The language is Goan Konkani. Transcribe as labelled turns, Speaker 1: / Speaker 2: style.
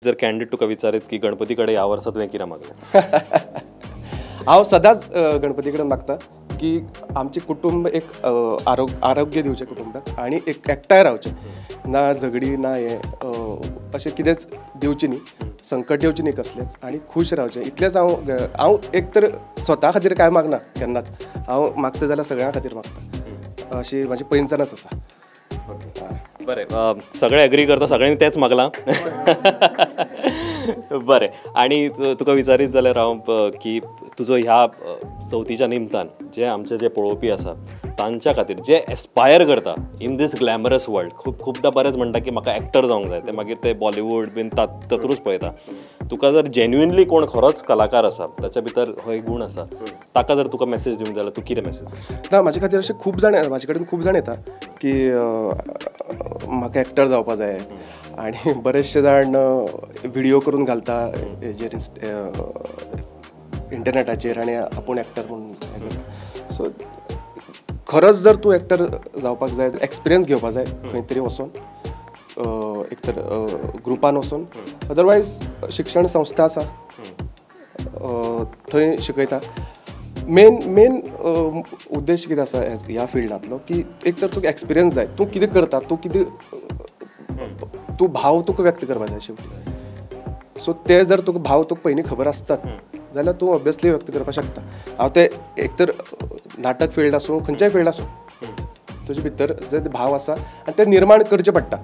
Speaker 1: जर कॅन्डिड तुका विचारीत की गणपती कडेन ह्या वर्सा तुवें कितें मागलें?
Speaker 2: हांव सदांच गणपती कडेन मागता की आमचें कुटुंब एक आरोग्य दिवचें कुटुंबाक आनी एक एकठांय रावचें, ना झगडी ना हें अशें कितेंच दिवचें न्ही, संकट येवचें न्ही कसलेंच, आनी खूश रावचें इतलेंच. हांव हांव एक तर स्वता खातीर कांय मागना केन्नाच, हांव मागता जाल्यार सगळ्यां खातीर मागता, अशी म्हाजी पयलींच्यानच आसा.
Speaker 1: बरें, सगळे एग्री करता, सगळ्यांनी तेंच मागलां. बरें, आनी तुका विचारीत जाल्यार हांव की तुजो ह्या चवथीच्या निमतान जे आमचे जे पळोवपी आसा तांच्या खातीर जे एस्पायर करता इन these glamorous world, खूब खुबदां बरेंच म्हणटा की म्हाका एक्टर जावंक जाय, ते मागीर ते बॉलिवूड बीन तातूंतच पळयता. तुका जर जेन्युइनली कोण खरोच कलाकार आसा ताच्या भितर हो एक गूण आसा, ताका जर तुका मॅसेज दिवंक जाय जाल्यार तूं कितें मॅसेज?
Speaker 2: ना, म्हाजे खातीर अशें खूब जाण म्हाजे कडेन खूब जाण येता की म्हाका एक्टर जावपा जाय, आनी बरेचशे जाण व्हिडियो करून घालता हेजेर इंटरनेटाचेर आनी आपूण एक्टर म्हूण हें करता. सो खरोच जर तूं एक्टर जावपाक जाय, एक्सपिरियन्स घेवपा जाय खंय तरी वचोन, एक तर ग्रुपान वचोन, अदरवायज शिक्षण संस्था आसा थंय शिकयता. मेन मेन उद्देश कितें आसा ह्या फिल्डांतलो की एक तर तुका एक्सपिरियन्स जाय, तूं कितें करता, तूं कितें तूं भाव तुका व्यक्त करपा जाय शेवटी. सो ते जर तुका भाव तुका पयलीं खबर आसतात जाल्यार तूं ऑब्वियसली व्यक्त करपाक शकता. हांव ते एक तर नाटक फिल्ड आसूं खंयच्याय फिल्ड आसूं, तुजे भितर जे भाव आसा आनी ते निर्माण करचे पडटा.